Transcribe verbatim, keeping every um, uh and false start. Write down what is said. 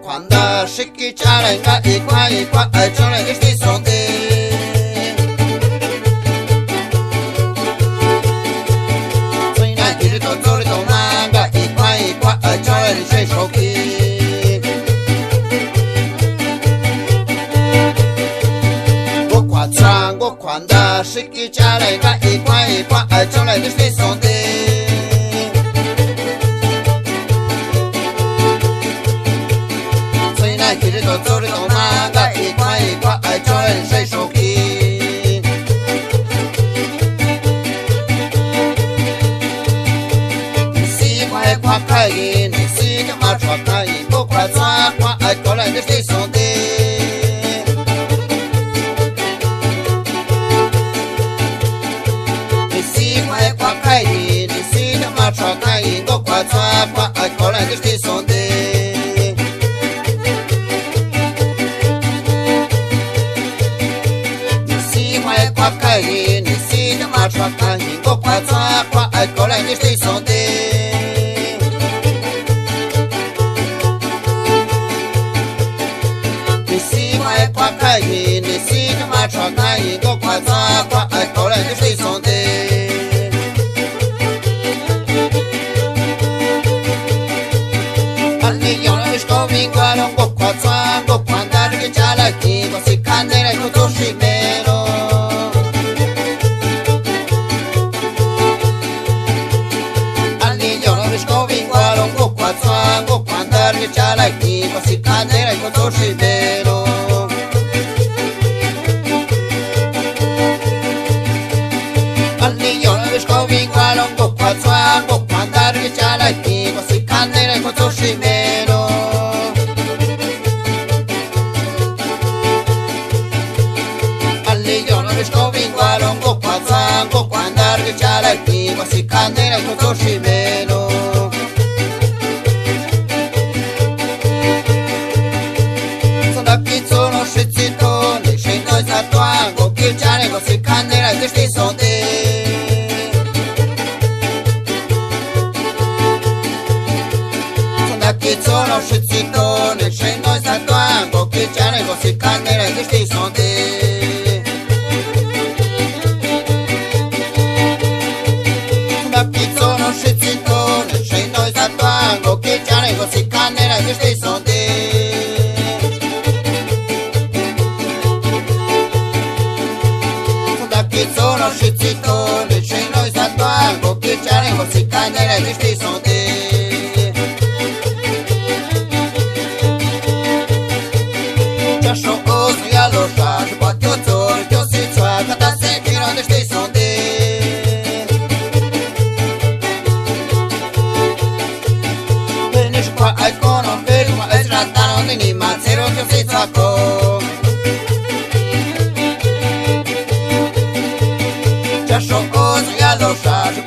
K'uanda xi kichare nga i k'uan i k'uan ai chore ixti sonte. Tsuina kiri to tsuri to ma nga i k'uan i k'uan ai chore ri shai shoki. Ngo k'ua tsua ngo k'uanda xi kichare nga i k'uan i k'uan ai chore ixti sonte. Tsuina kiri to tsuri to ma nga i k'uan i k'uan ai chore ri shai shoki. Nisi k'uan e k'uan kai, nisi k'uan ma chua kai, ngo k'ua tsua k'uan ai k'uan lai ixti sonte. Nisi k'uan e k'uan kai, nisi k'uan ma chua kai, ngo k'ua tsua k'uan ai k'uan lai ixti sonte. Nisi k'uan e k'uan kai, nisi k'uan ma chua kai, ngo k'ua tsua k'uan ai k'uan lai ixti sonte. Nisi k'uan e k'uan kai, nisi k'uan ma chua kai, ngo k'ua tsua k'uan ai k'uan lai ixti sonte. Ani yona bixko bingualo ngo k'ua tsua ngo k'uanda ri kicha lai ki, ngo si kandera i ko tsu shi mero. Ani yona bixko bingualo ngo k'ua tsua ngo k'uanda ri kicha lai ki, ngo si kandera i ko tsu shi mero. Ani yona bixko bingualo ngo k'ua tsua ngo k'uanda ri kicha lai ki, ngo si kandera i ko tsu shi mero. Ani yona bixko bingualo ngo k'ua tsua ngo k'uanda ri kicha lai ki, ngo si kandera i ko tsu shi mero. Tsunda kitsuno xi tsito, ni xi no sa tua, ngo kichare ngo si kandera ixti sonte. Tsunda kitsuno xi tsito, ni xi no sa tua, ngo kichare ngo si kandera ixti sonte. Tsunda kitsuno xi tsito, ni xi no sa tua, ngo kichare ngo si kandera ixti sonte. Tsunda kitsuno xi tsito, ni xi no sa tua, ngo kichare ngo si kandera ixti sonte. Chaxo oso ya lo xa, xi k'ua tio tso, tio si tsua, kata se kiro ixti sonte. Ni xi k'ua ai kono, ni xi k'ua ai sra tano, ni ni ma tsero tio si tsua ko. Chaxo oso ya lo xa, xi